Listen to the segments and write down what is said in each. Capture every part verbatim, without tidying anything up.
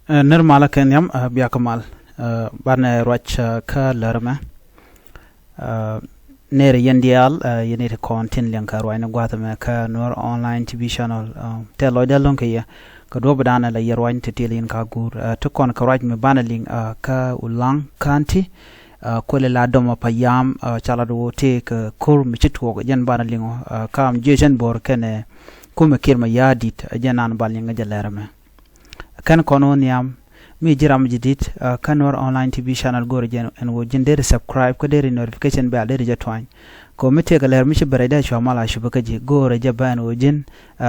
Nir malä kɛ nhiam, bia kä mal. Banɛ ruac kä lär mɛ. Nir yɛn diaal, yɛn it kɔn tin liɛŋ kä ruacni gua̱th mɛ kä Nuer Online T V channel. Tɛ lɔcdä lo̱ŋ kɛ yɛ kɛ duɔ̱p danɛ la yɛ ruacni ti tiɛl in ka guur ti kɔn kɛ ruac mi banɛ liŋ kä Ulaŋ County. Kuɛlɛ la dɔmɔ pa yam, ca la duɔ tëë kɛ ko̱r mi ci tuɔɔk jɛn banɛ liŋɔ. Kam jiɛ cɛn bo̱r kɛnɛ kumɛ Kiir Mayardit, jɛn nan ban liŋ jɛ lɛr mɛ. Kɛn kɔn wä nhiam, mi ji̱ ram ji̱ dit kä Nuer Online T V channel, go̱o̱rɛ jɛ ɛn wä ji̱n deri subscribe kä deri notification bell deri jɛ tuany. Kɛ mi tëëkɛ lɛr mi ci bɛrɛ dee cua mal a cupä kä ji̱, go̱o̱rɛ jɛ bä ɛn wä ji̱n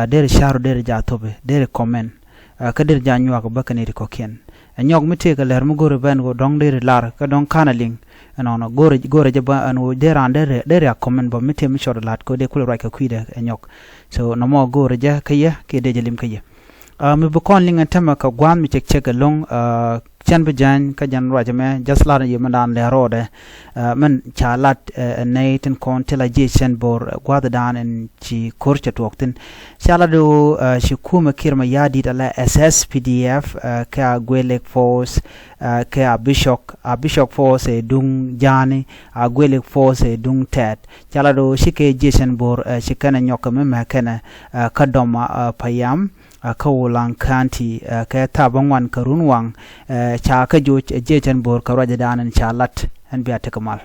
deri ca̱r, deri jɛ a thopɛ, deri comment kä deri jɛ a nyuak bä kɛ ni ti kɔ̱kiɛn. Ɛ nyɔk mi tëëkɛ lɛr mi go̱o̱rɛ bä ɛn wä dɔ̱ŋ deri lar kä dɔ̱ŋ ka̱n a liŋ. Ɛnɔnɔ go̱o̱rɛ jɛ bä ɛn wä deri an deri a comment bä mi tëë mi cɔt lat kɛ dee kulɛ ruac kɛ kui̱dɛ ɛ nyɔk. So nɔmɔ go̱o̱rɛ jɛ kä yɛ kiɛ dee jɛ lim kä yɛ. Mi bi kɔn liŋ ɛn tämɛ kɛ gua̱a̱th mi cɛk cɛk ɛlɔ̱ŋ. Cɛn bi jany kä jɛn ruac ɛmɛ, just lat yɛ mɛn daan lɛ rɔɔdɛ. Mɛn ca lat ɛ nɛy tin kɔn ti la jiɛ cɛn bo̱r gua̱a̱th daan ɛn ci ko̱r cɛ tuɔɔk thi̱n. Ca lat do̱ ci kumɛ Kiir Mayardit ala S S P D F kɛ a Agwelek Force kɛ a Bishop, a Bishop Force ɛ duŋ ja̱a̱ni, a Agwelek Force ɛ duŋ tɛɛt. Ca lat do̱ ci kɛ jiɛ cɛn bo̱r ci kɛnɛ nyɔk kɛ mi mɛ kɛnɛ kä dɔma pa yam. Kä Ulaŋ County kɛ thaap aŋuan kä run waŋ. Ca kä joc jiɛ cɛn bo̱r kä ruacɛ daan ɛn ca lat ɛn bia tekɛ mal.